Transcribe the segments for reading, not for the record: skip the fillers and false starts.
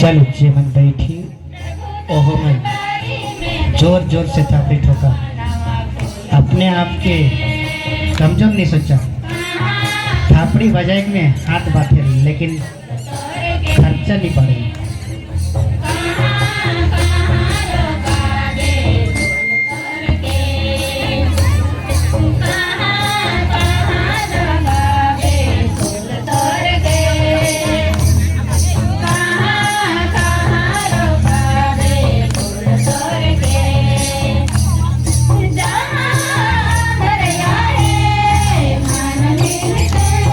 चलो जे मन बैठी ओहो मन जोर जोर से थापड़ी ठोका। अपने आप के कमजोर नहीं सोचा। थापड़ी बजाए में हाथ बाथे, लेकिन खर्चा नहीं पड़े।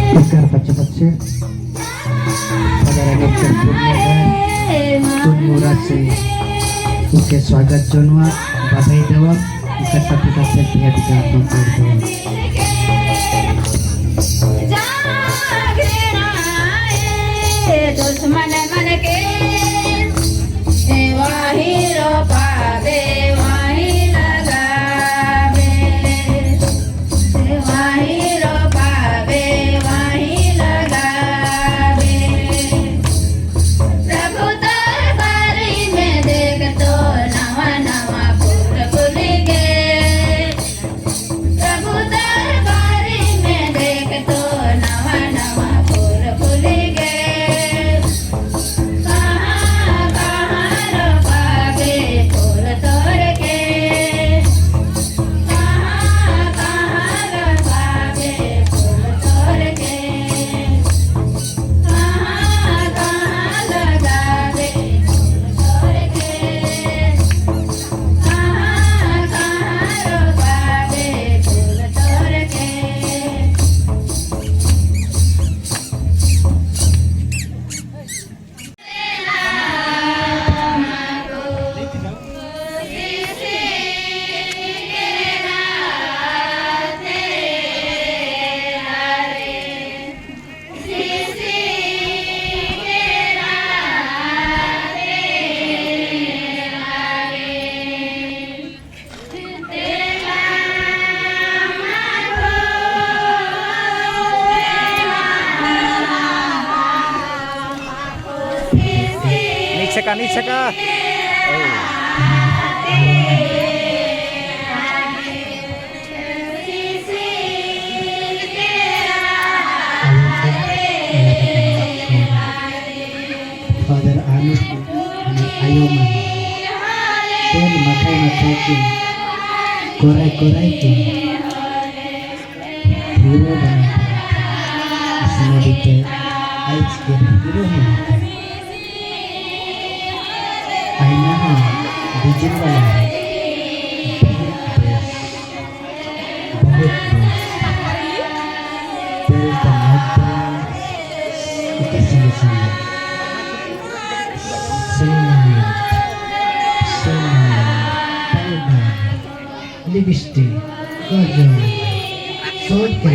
नमस्कार बच्चे बच्चे, से उनके स्वागत जनवा, बधाई देवा, उनका साथी साथे भेंट ज्ञापन कर देवा। दुश्मन मन के वाही रोपावे, वाही लगावे, वाही रोपावे, वाही लगावे। प्रभु दरबारी में देख तो नवा नवा फूल फूल गे। प्रभु दरबारी में देख तो नवा नवा फूल फूल गे। कहाँ कहाँ रोपावे फूल तोड़ के, कहाँ कहाँ रोपावे फूल तोड़ के, कहाँ कहाँ लगावे फूल तोड़ के, कहाँ कहाँ रोपावे फूल तोड़ के। नीचे का, नीचे का। फादर आनुष અને आयोमन तेल मखाई मखाई के कोराई कोराई के हीरो बना इस मूवी के आज के हीरो है। आईना है, डीजल वाला है, बहुत बेस, बहुत बेस तेल का मत। ओकर संगे संगे सिंदूर, पाउडर, लिपस्टिक, गजल सब के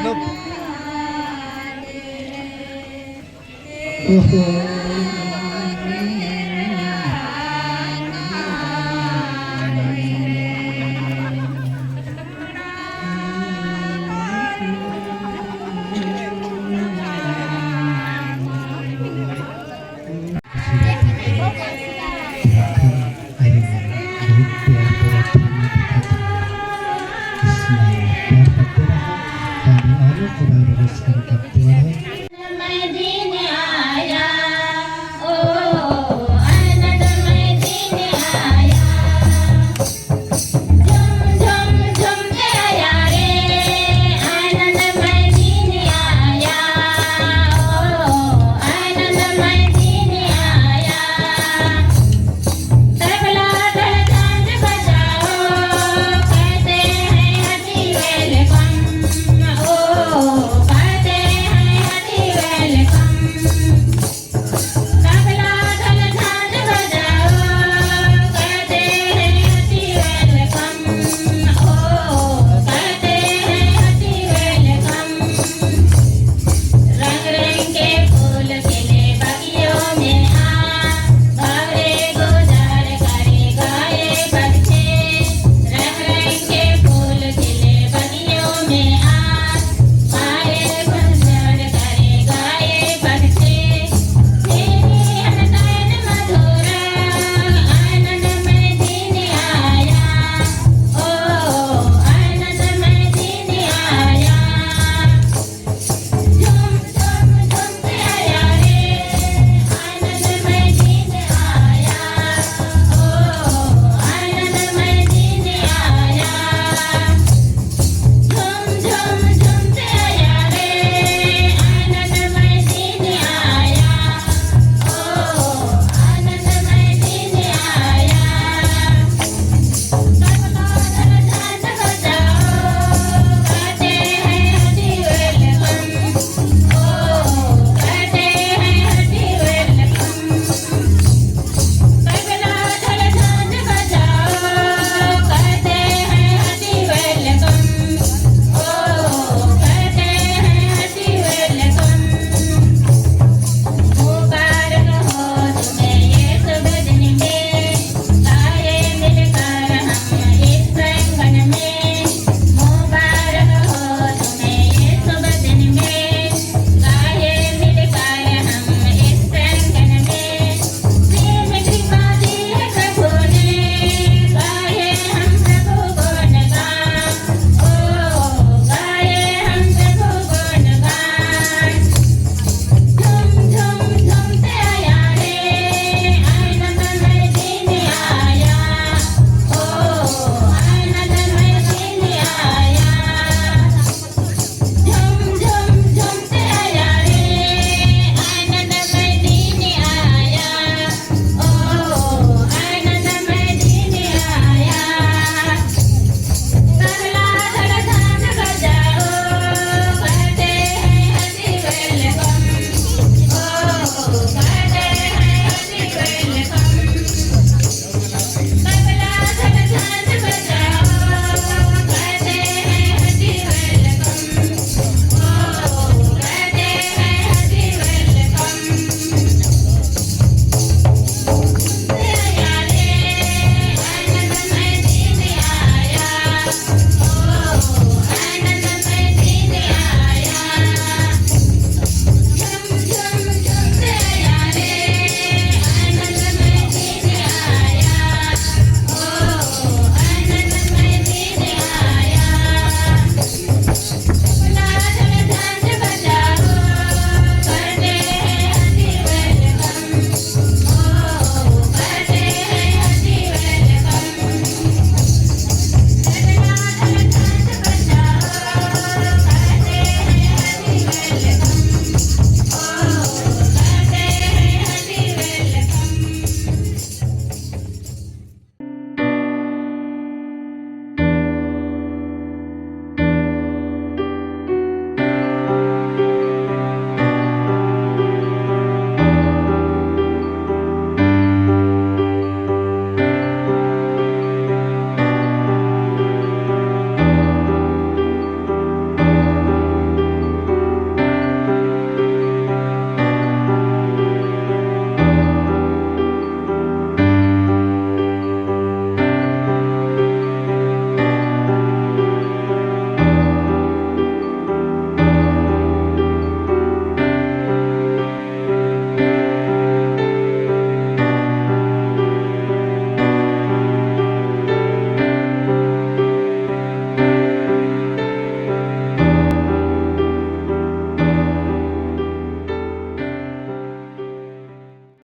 लगा। ओहो, बहुत प्यार भरा ड्रामा देखा था। इसमें प्यार करते रहो।